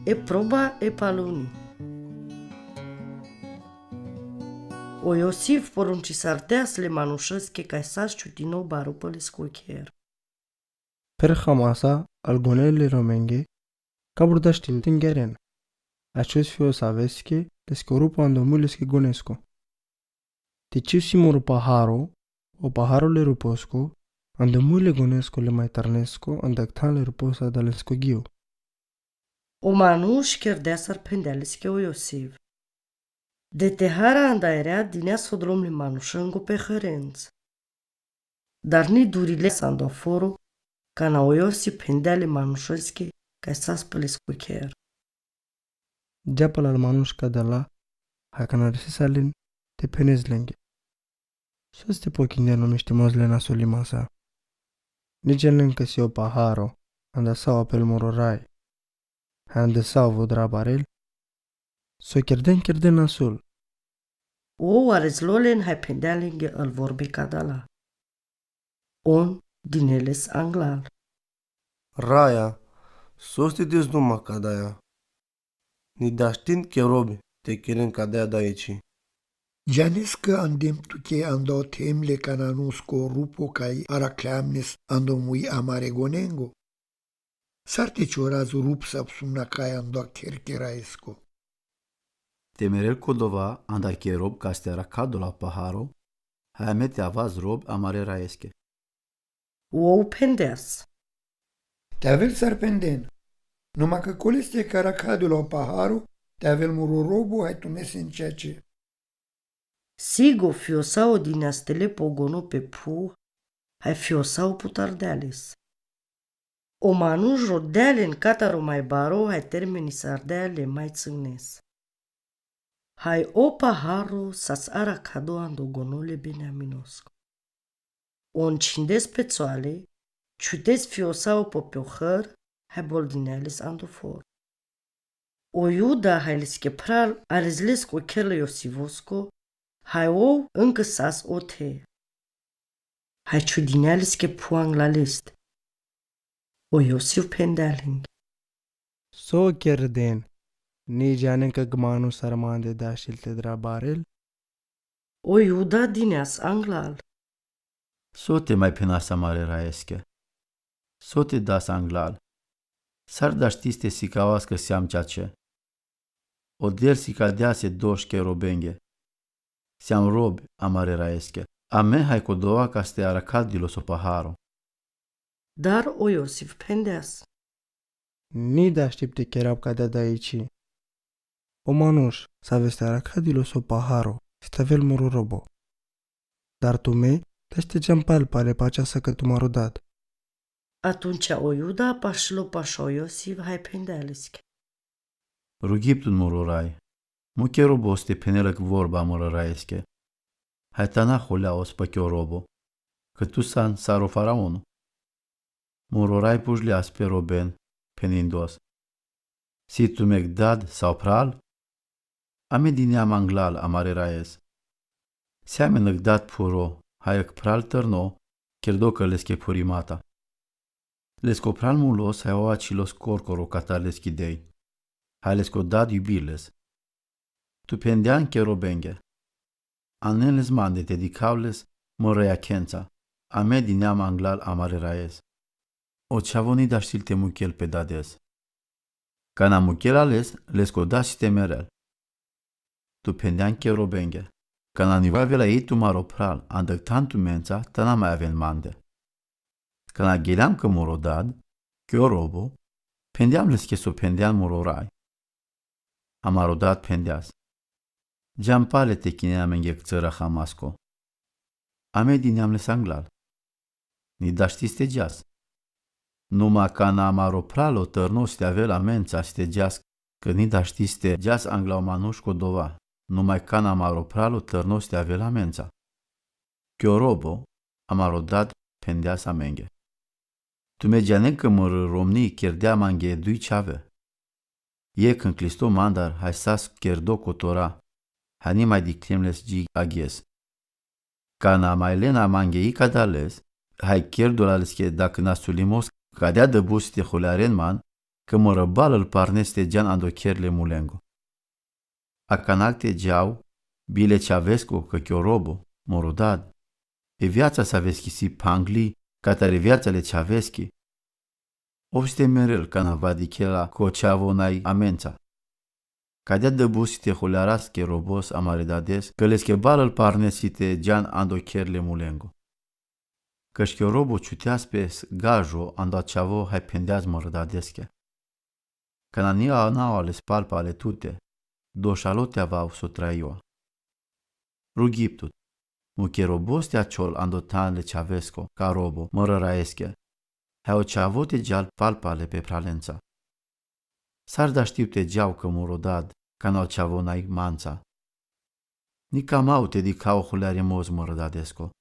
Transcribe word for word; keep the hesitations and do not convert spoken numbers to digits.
E proba e paluni. O Iosif porunchisardeas le manušenjske kaj sas čutino baro pe lesko kher. Pher hamasa al gonel le romenge, kabur daštin tingeren. Ačhos fiosaveske lesko rupo ando muj leske gonesko. Te čhiv si moro paharo, o paharo le ruposko, ando muj le gonesko le majtarnesko, ando kthan le ruposa da lensko gijo. O manuš kerdesar phendea leske o Iosif. De te hara anda erea dinea so drom le manušengo pe herenc. Dar ni duriles ando foro, kana o Iosif phendea le manušenske kaj sas pe lesko kher. Dža pal al manuš ka dela, ha kana resesalen te phenez lenge. Sos te pokindea no mešti mozle na soli masa. Ni džanen kaj si o paharo, anda sa o pel moro rai. Anda sa o vodra barel. So kerden kerden na sul. O arezlo len haj phendea lenge al vorbe ka dela. On dineles anglal. Raja, sos te des duma ka daja. Ni daštin kerobi te keren ka daja dajči. Džanes kaj andem tuke ando them le kananusko rupo kaj arakhljamnes ando muj amare gonengo. Sar te čoraz rup sapsuna kaj ando kher ke raesko. Te merel ko dova anda kerob kaj ste arakha dola paharo, haj me te avaz rob amare raeske. Ov phendeas. Te avel sar phenden. Numa kaj koles te ka arakha dola paharo, te avel moro robo haj tume sen čače. Sigo fiosao dineas tele pogono pe phuv, haj fiosao putardeales. O manuš rodea len kataro maj baro haj termenisardea le maj cingnes. Haj o paharo sas arakhado ando gono le Benjaminosko. On čhindes pe coale, čhutes fiosao po pe oher, haj bol dineales ando for. O Juda haj leske phral arezles ko kher le Iosivosko, haj ov ãnke sas ote. Haj čhudinea leske phuv angla leste. O Iosif phendea lenge. So kerden, ni džanen kaj manuš sar mande dašil te dra barel. O Juda dineas anglal. So te maj phenas amare raeske. So te das anglal. Sar daštis te sikavas kaj siam čače. Oder sikadeas e doš kerobenge. Siam rob amare raeske. A me haj ko dova kaj ste arakha dilos o paharo. Dar o Iosif phendeas. Ni daštip te kerav ka daja dajči. O manuš save ste arakha dilos o paharo, ste avel moro robo. Dar tume, daš te džan pal pale pačasa kaj tumaro dad. Atunča o Juda pašlo paš o Iosif haj phendea leske. Rugib tut moro rai. Muk e robo ste phenel kaj vorba moro raeske. Haj tana holeos pe kjor robo. Kaj tu san sar o faraono. Moro rai pužlja pe roben, phenindos. Si tu mek dad sa o phral? A me dineam anglal amare raes. Si amen kaj dad phuro, haj kaj phral trno, kerdo kaj leske phuri mata. Lesko phral mulos haj ova čhilos korkoro katar leski dej. Haj lesko dad jubirles. Tu phendean kerobenge. Anen les mande te dikhav les moro jakhenca, a me dineam anglal amare raes. O čhavo ni daštil te mukel pe dades. Kana mukela les, lesko dad si te merel. Tu phendean kerobenge. Kana ni va avela i tumaro phral, anda than tumenca, tana maj aven mande. Kana geleam kaj moro dad, kjor robo, phendeam leske so phendean moro rai. Amaro dad phendeas. Džan pale te kinen amenge kaj cera hamasko. A me dineam les anglal. Ni daštis te džas. Numa kana amaro phral o trno si te avel amenca si te džas, kaj ni daštis te džas angla o manuš ko dova. Numa kana amaro phral o trno si te avel amenca. Kjor robo, amaro dad phendeas amenge. Tume džanen kaj moro romni kerdea mange duj čhave. Jekh anklisto mandar haj sas kerdo kotora, haj ni maj dikhljem les dži agjes. Kana maj lena mange ikadar les, haj kerdola leske dakna sulimos, kadea debus te holearen man, cã moro balã ãl parnesi te gean ando cherle mulengo. Acanal te geau, bile čhavesko cã chio robo, moro dad, e viatsa sa veskisi pangli, catare viatsa le čhaveschi. Ov si te merel cana va dichela co čhavo nai amenca. Cadea dãbusi te hulearasche robos a mari dades, cã lesche balã ãl parnesi te gean ando cherle mulengo. Cã chio robo čuteas pes gažo ando čhavo hai phendeas mari dadesche. Cana ni a naoa le spalpa le tute, došalo te avau so traioa. Rughiptut, muche robos te ačhol ando tan le čhavesko, ca robo, moro raesche. Hai o čhavo te geal palpale pe pralenca. Sar da štiu te geau cã moro dad, cana o čhavo nai manca. Nica mau te dikhau hulearimoz moro dadesko,